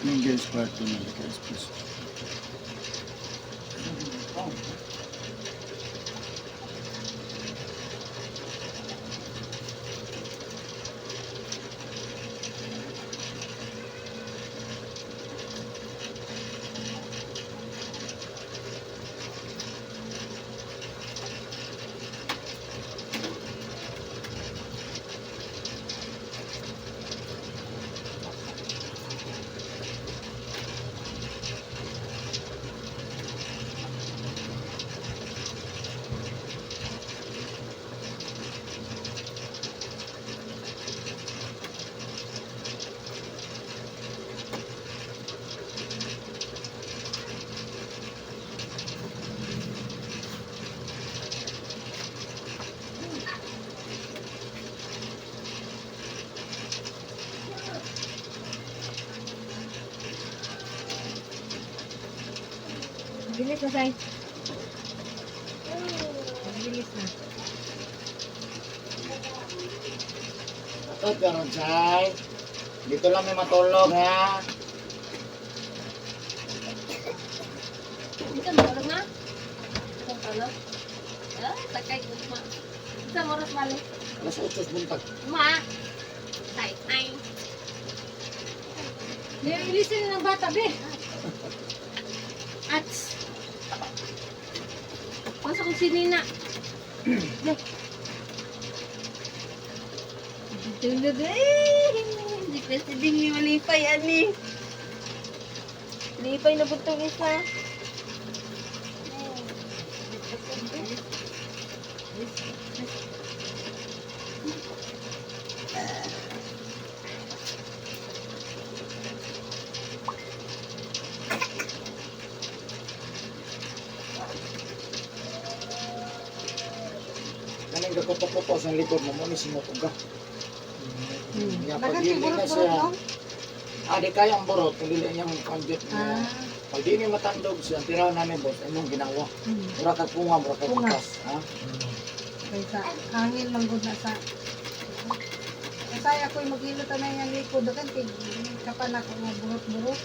Yung guys, part 2 na guys, please. Bilis na, Say. Bilis na. Ito, pero Jai. Dito lang may matulog, ha? Dito, matulog na? Ito, matulog? Ah, takay ko ma. Sa oras balik? Alas 8 buntag. Ma! Tay, tay. Nililisin ng bata, be. At! Masa kong sinina? Tulog eh. Hindi pa si Ding ni malipay, ani. Lipay na butong isa. Kaning gakuto-kuto sa likod mo, mo ni sinutog ka. Nga, pag Bakit dili na burot-burot, siya, no? ah, di kaya ang burot, kung dili niya mong kanjit mo. Ah. Pag di ni matandog siya, ang tiraw namin, boss, imong ginawa. Mura kag punga, mura kag Punga. bukas. Ha? Kaysa hangin manggod na sa. Kasi ako'y maghilot na yung likod. Dagan kay kapan ako nga burot-burot.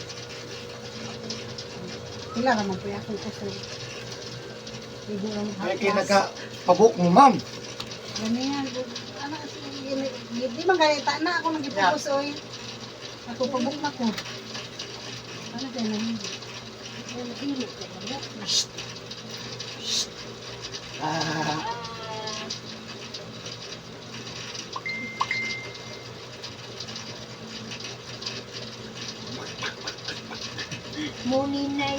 Pila ra man po akong kusog. Igo ra mo Ay, kay nagka, pabuk mo, ma'am. Ganiyan. Ano, di man gaya ta na ako nagipugos oy. Ako pabuk na ko. Ano kaya nang Ah, Muninay,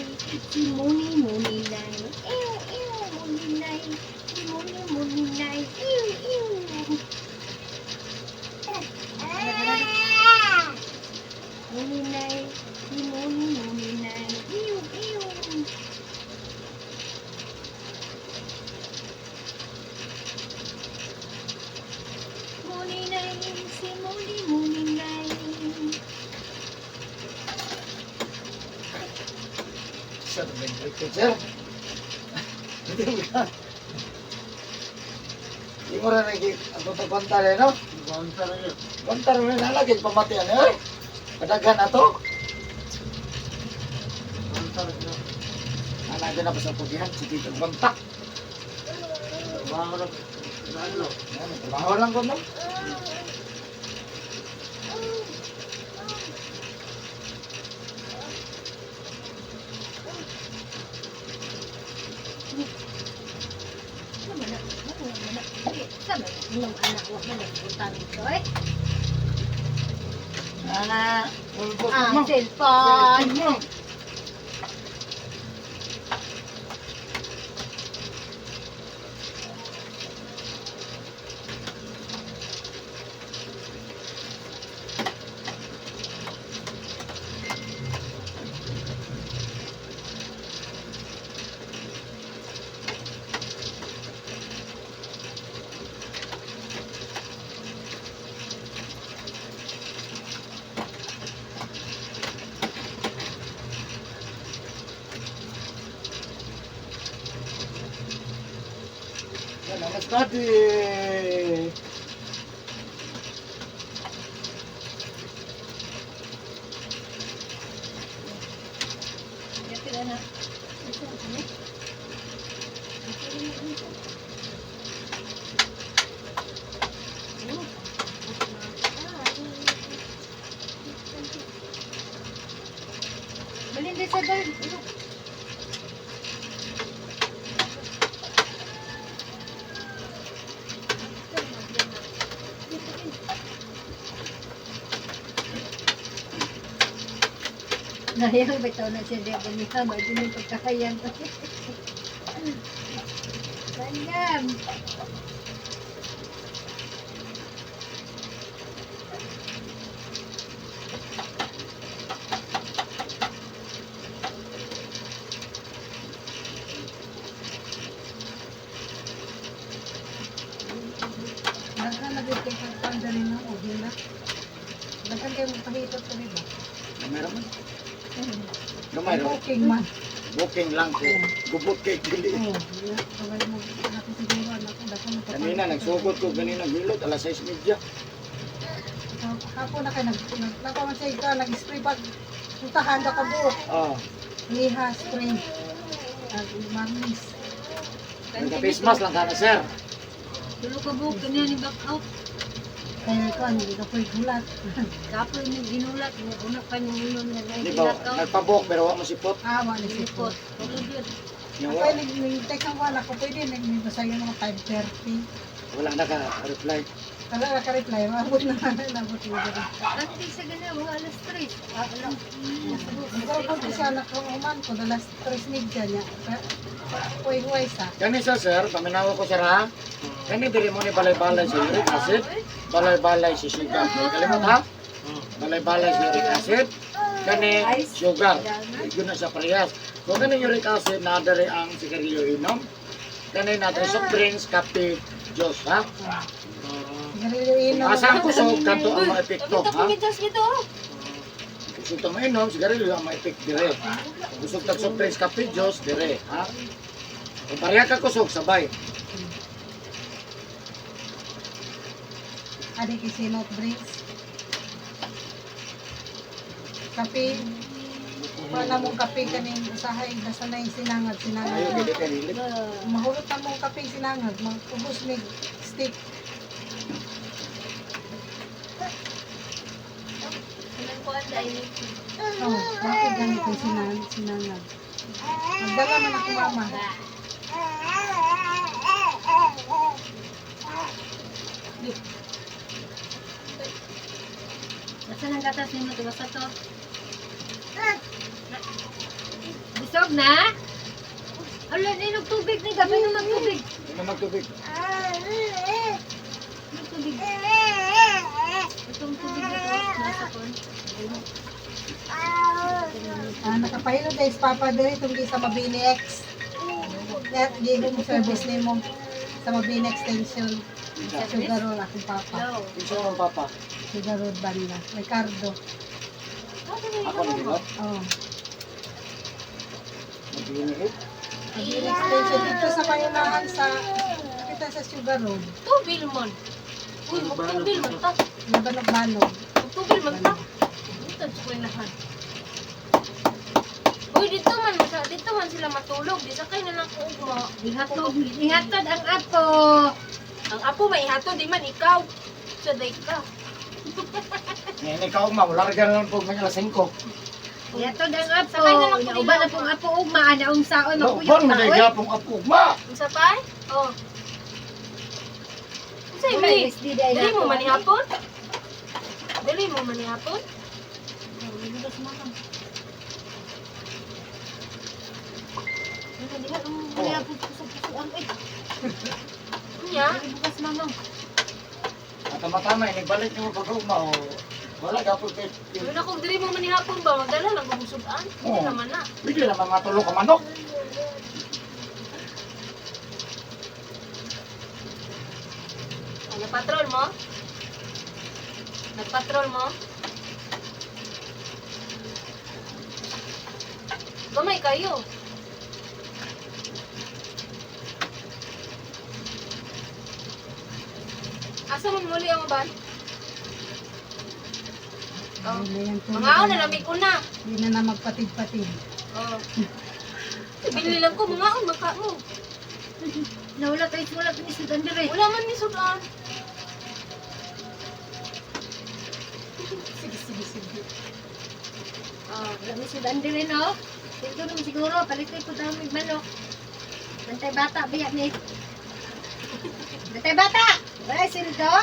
si Muni Muninay. Ew, ew, Muninay. Si Muni Muninay. Ew, ew. Muninay, si Muni Muninay. Ew, ew. Muninay, si Muni Muninay. Sir, may sir. Hindi ka. Di mo rin naging ang tutupanta rin, no? Banta rin yun. Banta rin nalagay, pamatian, eh. Kadaghan na to. Banta rin yun. Nalagay na pa sa pugihan, sige, banta. Trabaho lang. Lalo. Yan, trabaho lang ko, no? Ano man na? Ano man na? Dili, sa man na? Inyong anak, wa man nagbutan ito eh. Ah, ulbot Ah, mo. cellphone. Mo. Yan, ang study. sa guard. Ano? Nayang bitaw na siya diya ganiha, ba din yung pagkahayag. Bandam! Daghan na gud kay kagkuan diri no, og na. Daghan kay magpahitot diri ba? Meron man. Gamay ro. Booking man. Booking lang ko. Gubot kay dili. Oh, kaway mo ako siguro anak ko daghan mo. Kanina nagsugod ko kanina gilot alas 6:30. Hapon na kay nag nako man siya ikaw nag-spray pag putahan ka kabuok. Ah, Liha spray. Ag marnis. nagka-face mask lang kana sir. Tulo ka buhok kanya ni back out. Kaya ko hindi ka pwede gulat. Kapoy ni ginulat, una pa ni ulo na Di ba? back out. Nagpabuok pero wa mo sipot. Ah, wala si Lipot. Tulo yun. Nya Ako wa- nag-text ang wala ko pwede nag-basa yung mga 5:30. Wala na ka reply. Wala na ka-reply, maabot na nabot na diri. Kanti sa gana, mga alas 3. Ah, alam. Siguro pag siya nakahuman ko, dalas 3:30 niya. Huway-huway sa. Kani sa sir, paminawa ko sir ha. Kani diri mo ni balay-balay sa uric acid, balay-balay sa sugar. Kalimot ha? Balay-balay sa uric acid, kani sugar. Yun na sa parehas. So kani uric acid na diri ang sigarilyo inom. Kani na diri soft drinks, kape, juice ha. Sigarilyo inom. Asa ang kusog kadto ang maepekto ha. Just dito. Kusog ta mainom, sigarilyo ang maepek dire. Kusog tag soft drinks, kape, juice dire ha. Kung pareha ka kusog sabay. Adi kay sinot drinks. Kape. Wala mong kape kaning usahay basta na yung sinangag Ayo sinangag. gid kay hilit. Mahulot na mong kape sinangag, magubos mig stick. Oh, bakit ganito yung sinangag? Magdala man ako mama. Basta nang gatas nimo to, basta to. Busog na? Ala, inog tubig ni gabi na magtubig. Inom magtubig. Tubig. Itong tubig na to, nasa kon. Ah, nakapahilo guys, papa diri tunggi sa Mabini X. Net gi home service nimo sa Mabini Extension. Sugar roll akong papa. Hello. Kinsa man papa? Sugar roll banda. Ricardo. Ako na gilot. Oh. Magbinihit. Mabini Extension dito sa payunahan sa kita sa Sugar Road. Tubil man. Uy, magtubil man ta. Nabanok-banog. Magtubil man ta. Dito sa kuwinahan. Uy, dito man sila matulog. Di sakay na lang ko ugma. Ihatod, ihatod ang apo. Ang apo may ihatod di man ikaw. Sa day ka. Ngayon ikaw ma, larga na lang po mga alas 5. Ihatod ang apo. Sakay na lang ko Nauban na nila, pong apo ugma, ana unsaon No, makuyog bon na mo oy. gapong apo ma. Unsa pa? Ay? Oh. Unsa Wala, mi? SD di ay Dili mo nato. man ihapon? Dili mo man ihapon? Wala po puso-pusoan oy. Unya? Bukas mamang. Tama-tama, nagbalik nimo pag ugma o wala gapon kay. Wala kung dili mo man ihapon ba magdala lang kog sudan. Hindi Oo. naman na. Pwede naman matulog ka manok. Ano patrol mo? Nagpatrol mo? Gamay kayo. Asa man muli ang uban? Oh. Ay, na yan, tulog Mga na na. lamig una. Hindi na na magpatid-patid. Oh. Bili lang ko mga on maka mo. Nawala tayo wala pa ni sudan dire. Wala man ni sudan. Sige, sige, sige. Oh, wala mo sudan din no? Dito naman siguro, palitoy po daw may manok. Bantay bata, biya ni. Bantay bata! Wala sildo?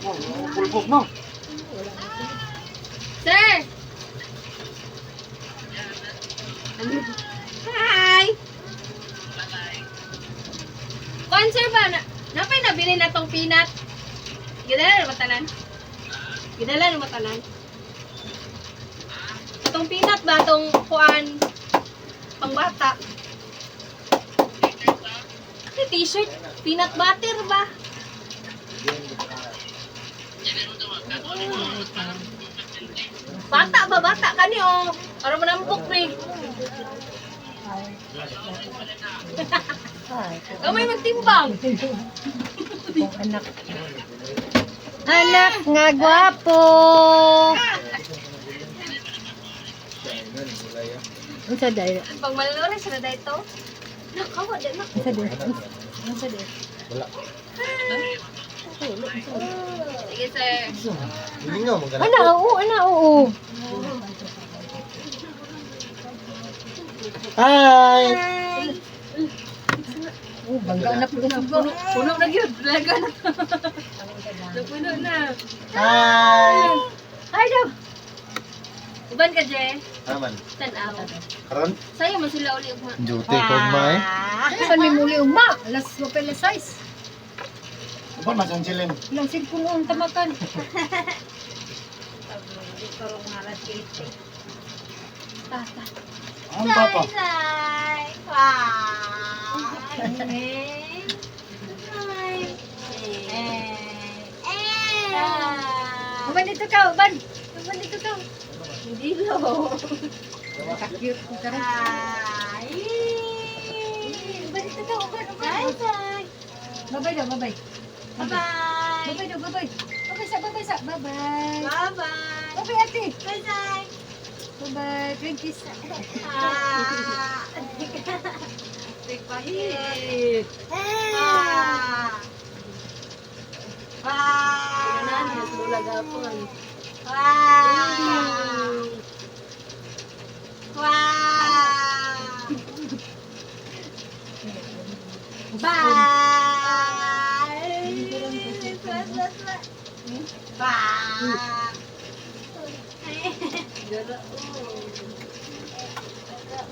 Oh, pulbok mo. Sir! Hi! Kuan sir ba? Na, napay nabili na tong peanut. Gidala na ba tanan? Gidala na ba tanan? Atong peanut ba? Atong kuan pangbata. Ay, t-shirt. Peanut butter ba? Bata ba? Bata kani oh. Para manampok ni. Gamay magtimbang. Anak. Anak nga gwapo. Unsa dai? Pag malores na dito. Nakawa di na. Unsa dai? Unsa dai? Wala. Sige sir. Hilingaw mo ganun. Ana oo, ana oo. Hi! Oh, bangga na po Puno, puno na gyud. Laga na. Puno na. Hi! Ay daw. Uban ka, Je. Aman. Tan-aw. Karon? Sayo man sila uli ugma. Duty ko ma eh. Ano man may muli ugma? Alas mapel alas 6. Uban man silin. Ilang cellphone ang tamakan. Tata. Ang papa. Bye. Bye. Bye. Uban dito ka, uban. Uban dito ka. Hindi lo. Cute ko karon. Uban dito ka, uban, uban. Bye. Babay daw, babay. Bye. Babay daw, babay. Babay sa, babay sa, babay. Bye. Babay ate. Bye. Babay. Drink kiss. Ah. Nagpahit. Ah. Ah. Wow. Wow. Bye. Bye.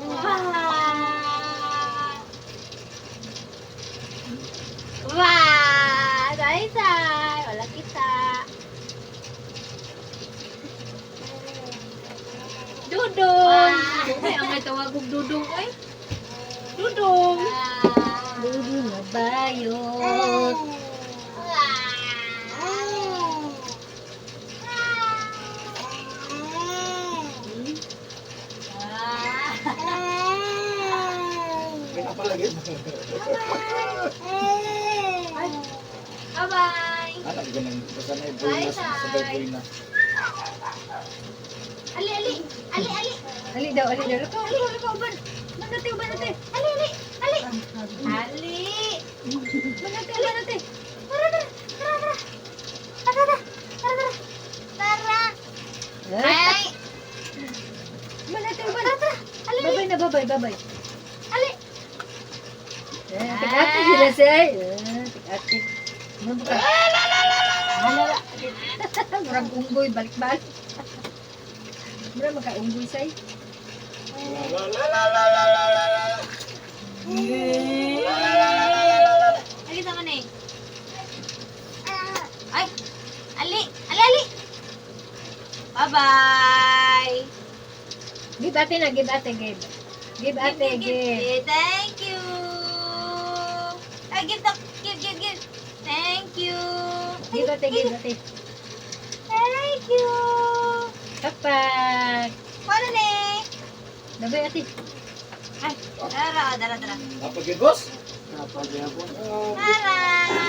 Wow. Wow! Tay tay! Wala kita. Dudong! Ay, ang may tawag og dudong oy. Dudong. Dudong na bayot. Pinapalagi. Bye-bye. Anak ganun. Basta na ibuhay na. Sabay buhay na. Ali, ali. Ali, ali. Ali daw, ali daw. Lukaw, lukaw, lukaw, uban. Manate, uban ate. Ali, ali. Ali. Ali. Manate, uban ate. Tara, tara. Tara, tara. Tara, tara. Tara, tara. Tara. Ay. Manate, uban. Tara, tara. Ali, ali. Babay na, babay, babay. Ali. Eh, tig-ate sila siya. Eh, tig-ate. Ano ba ka? Halala. Murag unggoy, balik-balik. Murag maka-unggoy say. La la la la la la la la. Ali sama ni. Ay. Ali, ali, ali. Bye-bye. Give ate na, give ate, give. Give ate, give. Thank you. Ay, give the, give, give, give. Thank you. Give ate, give ate. Thank you. Kapag. Paano ni? Babay ate. Ay, tara, tara, tara. Napagid boss. Napagyapon.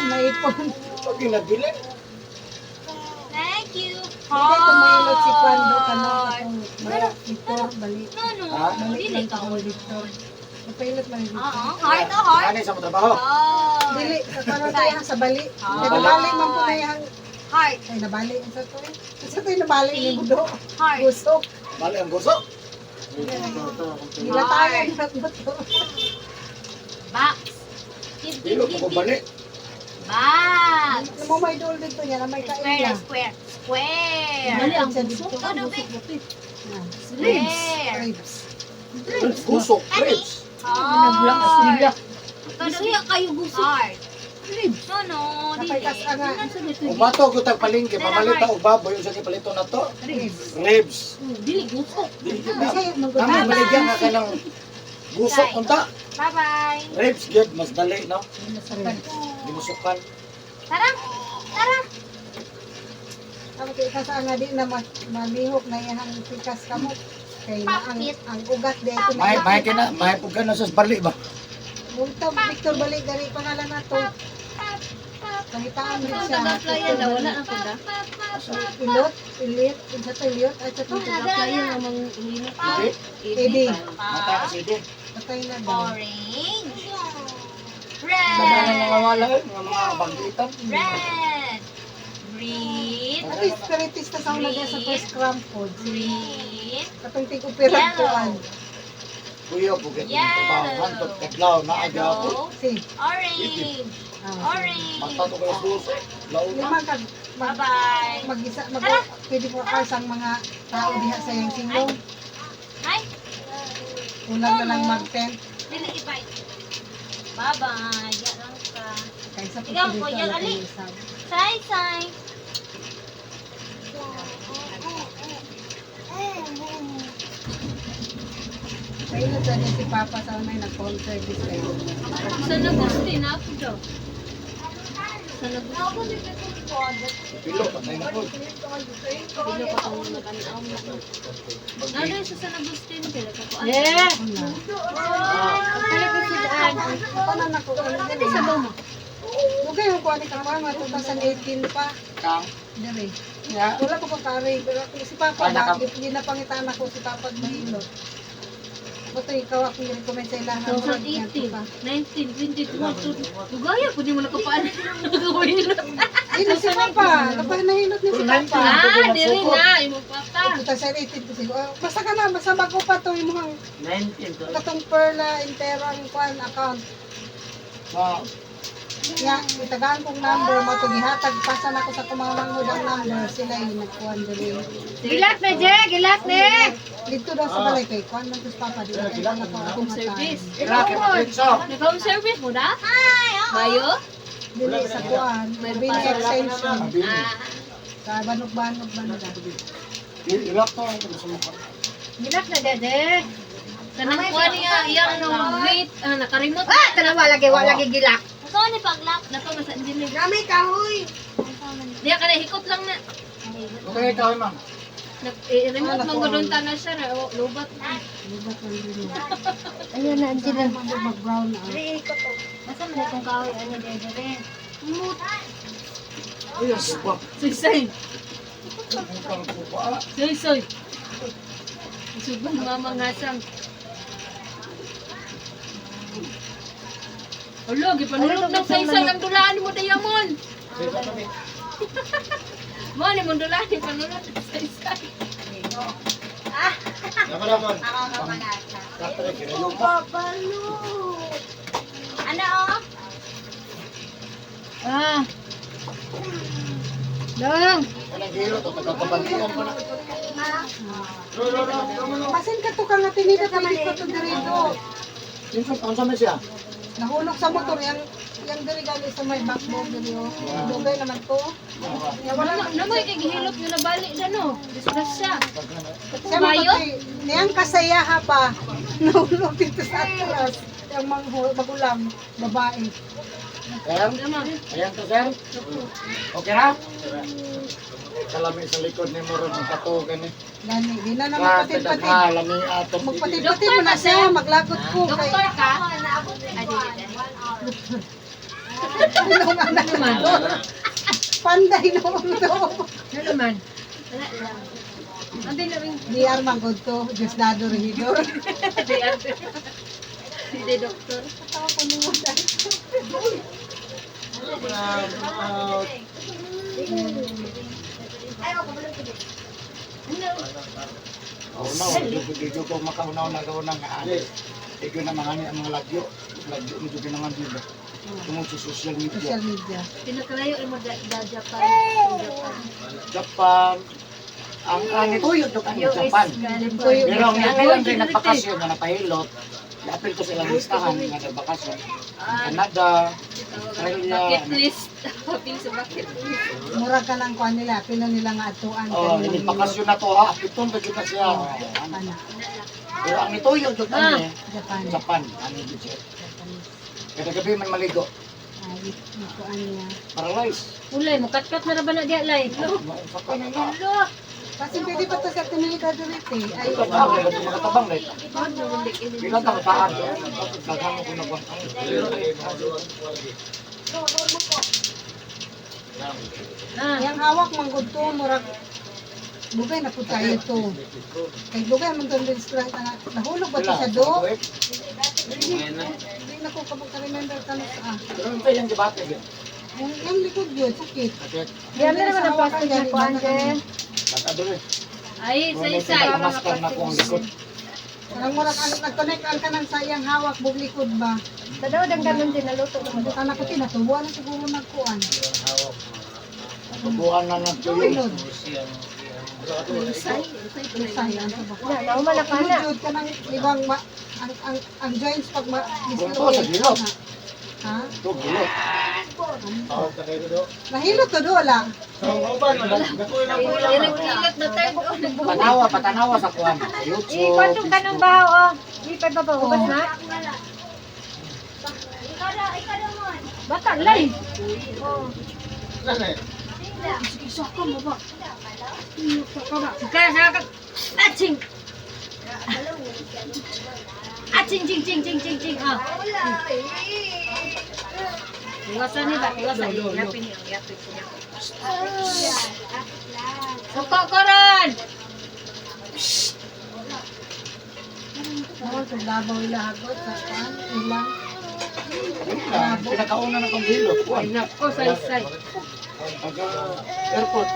Naipon. Pag ginabilin. Thank you. Hindi tumayilot si Kwando kano akong Victor bali. No, no. Ha? Balik Dili lang ka. ako Victor. Napailot man yung Oo, Victor. heart oh, heart. Ano sa mo trabaho? Heart. Dili, sa kano tayo sa bali. Ah. Kaya nabali man po na yung Heart. ay nabali sa to eh. Sa to nabali ni Budo. Heart. Gusok. Bali ang gusto. Gilatayan na to. Box. Give, give, Dilo give, ko give. bali. Box. Mo may dol dito niya na may Square, kaila. square. Square. Bali ang gusok. Ano, be? Ribs. Square. Ribs. Gusok, ribs. Heart. Bisaya kayo gusto. Heart. No, no. Dili. Napay kas anga. Umato ko tag palengke, pamalit ta og baboy unsa kay palito na to? Ribs. Ribs. Dili gusto. Dili gyud na. Bisaya man gud. Tama baligyan ka kanang gusok unta. Bye-bye. Ribs gyud mas dali no. Ribs. Gimusukan. Tara. Tara. Ang pikas anga di na malihok na iyang pikas kamo. Kay na ang ugat di ito May na. may kina, may pug ka na sa bali ba? Multa Victor bali gari pangalan nato. Pangitaan din Ang siya. taga-applyan na wala ang kuda. Ilot, ilit, unsa to ilot, ay sa to. Taga-applyan na mang hinot. Hindi. Edi. Mata ka sige. Patay na daw. Orange. Daghan Red. na mga wala eh, mga banggitan. Red. Green. At least spiritista sa una sa first cramp pod. Green. Katong tig-opera Yellow. kuan. Kuya pugit Yellow. trabaho hantod kadlaw na aga po. Yellow. Si. Orange. Ah. Orange. Mata to alas 12. Launa. Lima ka mag, Bye-bye. mag-isa mag 24 hours ang mga tao diha sa iyang silong. Hi. Kulang na lang mag-tent. Dili ibay. Bye-bye. Yan ka. Kaysa Ikaw, pag dito Kuya, ala ali. kayo usab. Say, say. Kayo sa niya si Papa sa unay nag-call service kayo. Sa Agustin, ako daw. Sa Agustin. Pilo patay na po. Pilo pa kung nag-anaw na. Nanay sa San Agustin, pila ka ko. Yeah. Ako na nako. Ano sa mo? Dugay yung kuha ni Kang Mama, 2018 pa. Kang. Dire. Ya. Wala ko pa pare. Pero ako si Papa, Ay, ba, ginapangitaan ako si Papa mahilot. Buto ikaw ako yung recommend sa ilahan. 2018, 19, 20, 21, Dugaya, pwede mo nakapaan. Nakawin. Dili si Papa. Napanahilot ni si Papa. Ah, dili na, imong papa. 2018 to siguro. Oh, basta ka na, basta bago pa to yung mga 19 to. katong Perla Intero ang kuan account. Sa Nga, itagaan kong number mo to gihatag pasa na ko sa kumamangod ang number sila yung nagkuan dili. Gilat na, Je! Gilat na! Dito daw sa balay kay kuan man to sa Papa di ba kay na ko akong Service. Iraq Patritso. Nag-home service mo na? Hi! Mayo? Dili sa kuan, Mabini extension. Ah, Sa banok-banok banda. Iraq to ang gusto mo. Gilat na, Dede! Kanang kuha niya, iyang wait, ah, nakaremote. Ah! Tanawa lagi, wala lagi gilak. Ikaw ni paglap. Nako, masa din ni. Gamay kahoy. Diya ka na, hikot lang na. Okay, ikaw ma'am. Nag, eh, remote man gudon ta na siya na, oh, lubat. Lubat lang din. Ayun na, Sila mag brown out. Basta man itong kahoy, ano, Dede? Uy, ang suba. Soy, soy. Ang suba. Soy, soy. Subang mamangasang. Alo, gipanulog ng saysay ang dulaan mo dayamon. Mo ni mong dulaan panulog ng saysay. Naman naman. Katry, kinayo pa. Ano oh? Ah! Dong! Kanang giro to, tagapabantian pa na. Basin ka to ka nga tinida pwede ko to diri do. Kinsa unsa man siya? Nahulog sa motor yang yang diri gali sa may backbone diri oh. Dugay naman to. Ya wala Wala man na may kay gihilot nga nabali na no. Disgrasya. Siya man niyang kasayaha pa. Nahulog dito sa atras. Yang mangho, magulang, babae. Sir? Ayan to, sir. Okay na? Kalami sa likod ni Moro, magkato gani. Gani, di na na Grabe, magpatid-patid. dagha, lami atong Magpatid-patid mo na siya, maglagot ko. Kay, Doktor ka? Ay, dili, dili. ano nga na naman. Panday noon to. Ano naman? Wala lang. Ang binawing DR man gud to, Diosdado Regidor. Hindi, doktor. Tawa ko nimo dahil. Una, wala ko makaunaw na gawin nga ani. Ikaw na mga ang mga lagyo. Lagyo mo jud naman dito. Tungod sa social media. Social media. Pinakalayo mo da Japan. Japan. Japan. Ang ani tuyo to ang Japan. Tuyo. Pero ang ang lang din nagbakasyon nga napahilot. Apil ko sa ilang listahan nga nagbakasyon. Canada, Australia. Bucket list. Apil sa bucket list. Mura ka ng kuan nila, pila nila nga atuan. Oh, kay ini mga bakasyon na to ha. Apiton ba jud na siya. Oh, ano. Ana, Pero ang ituyo jud ani Japan. Japan, ani jud siya. Kada gabi man maligo. Ay, kuan niya. Paralyzed. Ulay, mukatkat na ra ba na diya, lay? Sa kanan na. Kasi pwede pa to sa Tinilita Durite. Ay, Ay, mga tabang na ito. Bilang ka paan. Daghang mo kung nagwan. Ah, yang hawak man gud to, murag dugay na pud tayo to. Kay dugay man tong restaurant ana. Nahulog ba to sa do? Hindi na ko kabang ka-remember kano sa ah. Pero yung yung debate yun. Yung likod yun, sakit. Kasi, Diya meron ba ng plastic na kuan, Jen? nakadali. Ay, sa isa. Nakamaskan na ko ang likod. Parang murag ang nag-connect ang kanang sa iyang hawak bug likod ba. Tadaw, dangdanon din, naluto naman. Anak ko tinatubuan na siguro nagkuan. Tubuan na ng tuyo. Tulod. Sayang sa baka. Na, nauma na pa na. Tulod ka ng ibang ma, ang joints pag ma, Ito, sa gilot. Ha? Ito, gilot. Nahilot to do wala. Ilang na tayo. Patanawa, patanawa sa kuwan. Sa YouTube. I-kwantong ka ng bahaw, oh. Di pa ba hugas na? Bata, lay! Kaya sa Aching! Aching, ching, ching, ching, ching, ching, ah. Iwasan ni ba? Iwasan. Yapin niyo, yapin niyo. Suko koron! Bawal sa labaw ila hagot sa kuan ilang. Pinakauna na kong gilot. Kuwan. Nako, say-say. Pagka airport.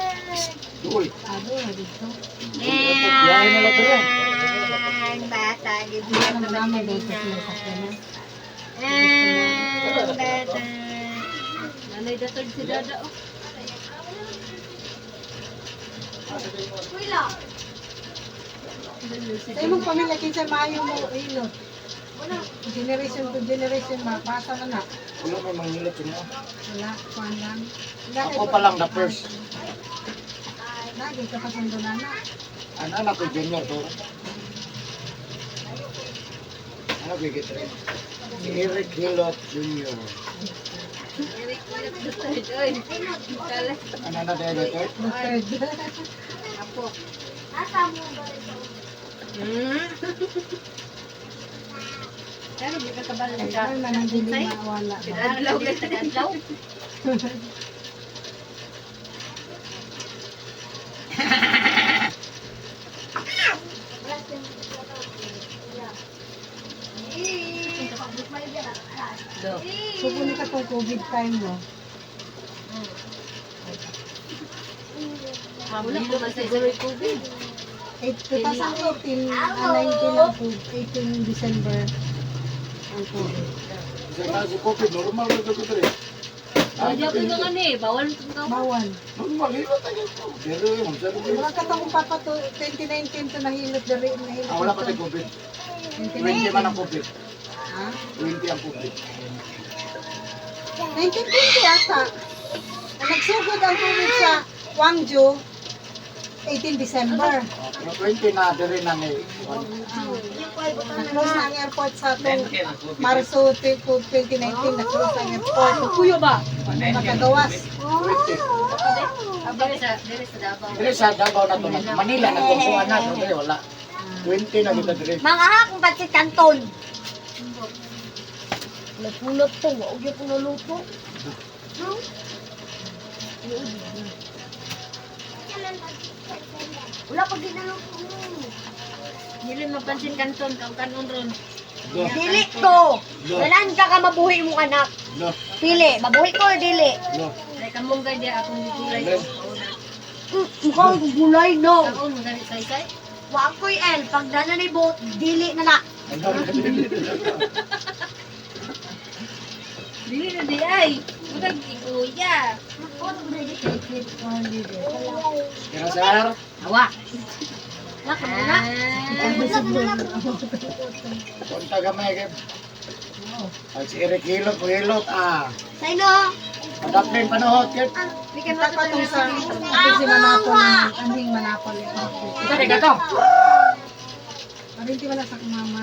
Duol. Abo dito. Airport, biyahe na lang ito. Ang bata, di Hindi na naman dito sila sa kanya. Ang bata. Nanay datag si Dada. Oh. Sa imong pamilya kinsa maayo mo hilot. Generation to generation mapasa man na. Wala may manghilot yun. Wala kuan lang. Wala kay- Ako pa lang the first. Lagi ka pa na. Ano anak ko junior to? Ano ko gito? Si Eric Hilot Jr. Eric, Eric the third. Oy. Kala. Ano na dahil ito? The third. Apo. Pero di ka kabalo ka. Ay, man ang dili mawala. Adlaw ka adlaw. Do. Subo ni ka tong COVID time mo. Wala ko man siguro yung COVID. 2018, ah, 19 ang COVID, 18 December ang COVID. Sa taas si COVID, normal na ito ito eh. Hindi ako nga ni, bawal ka. Bawal. Normal, hilot tayo ito. Pero yun, sabi ko. Wala ka tong papa to, 2019 to nahilot diri, nahilot. Ah, wala pa tayo COVID. 20 man ang COVID. Ha? 20 ang COVID. 1920 ata. Ang nagsugod ang COVID sa Gwangju, 18 December. Okay. Pero 20 na diri na ni. Na-close na ang airport sa atong Marso 2019, na-close ang airport. Kuyo ba? Makagawas. 20. Diri sa Davao. Diri sa Davao na to. Manila nagkukuha na pero diri wala. 20 na kita diri. Mga hakong pansit canton. Napulot to, wa gyud ko naluto. Wala pa ginaluto. Dili mapansin kanton kang kanon ron. Lo, Dili ko. Lo. Ganan ka ka mabuhi imong anak. Lo, Pili, mabuhi ko or dili? Lo. Kay kamunggay di akong gigulay. Lo. Mukhang gulay no. Kaon mo dali saysay. Wa ko'y L, pag dana ni boat, dili na na. Dili na di ay. Murag di kuya. Kira sir. Awa. Na, na. Punta gamay kay. Pag si Eric hilot, hilot ah. Sa ino. Padaplin panuhot kay. Kita pa tong sa atong si Manapol, ang anhing Manapol. Ito ni kato. Parinti wala sa akong mama.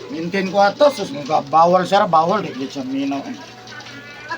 Mintin ko ato sus mga bawal sir, bawal di gid sa minaw. Eh.